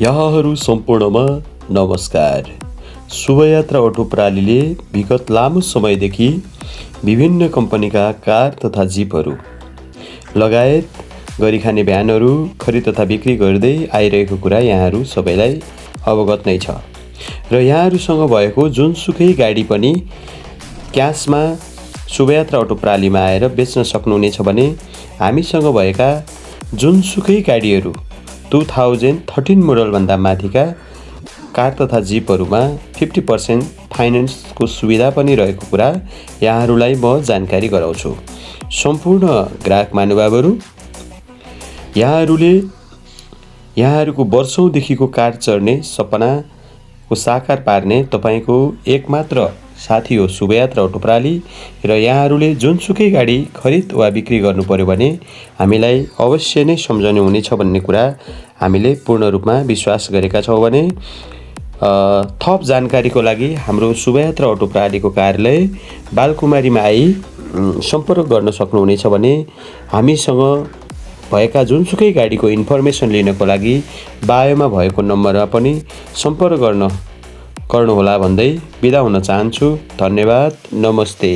यहाँहरू सम्पूर्णमा नमस्कार। शुभयात्रा अटो प्रणालीले विगत लामो समयदेखि विभिन्न कम्पनीका कार तथा जिपहरू लगायत गरिखाने भ्यानहरू खरिद तथा बिक्री गर्दै आइरहेको कुरा यहाँहरू सबैलाई अवगत नै छ र यहाँहरूसँग भएको जुनसुकै गाडी पनि क्यासमा शुभयात्रा अटो प्रणालीमा आएर बेच्न सक्नुहुनेछ भने हामीसँग भएका जुनसुकै गाडीहरू 2013 मोडलभन्दा माथिका कार तथा जिपहरूमा 50% फाइनेन्सको सुविधा पनि रहेको कुरा यहाँहरूलाई म जानकारी गराउँछु। सम्पूर्ण ग्राहक महानुभावहरू, यहाँहरूको वर्षौंदेखिको कार चढ्ने सपनाको साकार पार्ने तपाईको एकमात्र साथी हो शुभयात्रा अटो प्रणाली र यहाँहरूले जुनसुकै गाडी खरिद वा बिक्री गर्नु पर्यो भने हामीलाई अवश्य नै सम्झनु हुनेछ भन्ने कुरा हामीले पूर्ण रूपमा विश्वास गरेका छौँ भने थप जानकारीको लागि हाम्रो शुभयात्रा अटो प्रणालीको कार्यालय बालकुमारीमा आई सम्पर्क गर्न सक्नुहुनेछ भने हामीसँग भएका जुनसुकै गाडीको इन्फर्मेसन लिनको लागि बायोमा भएको नम्बरमा पनि सम्पर्क गर्नुहोला भन्दै बिदा हुन चाहन्छु। धन्यवाद, नमस्ते।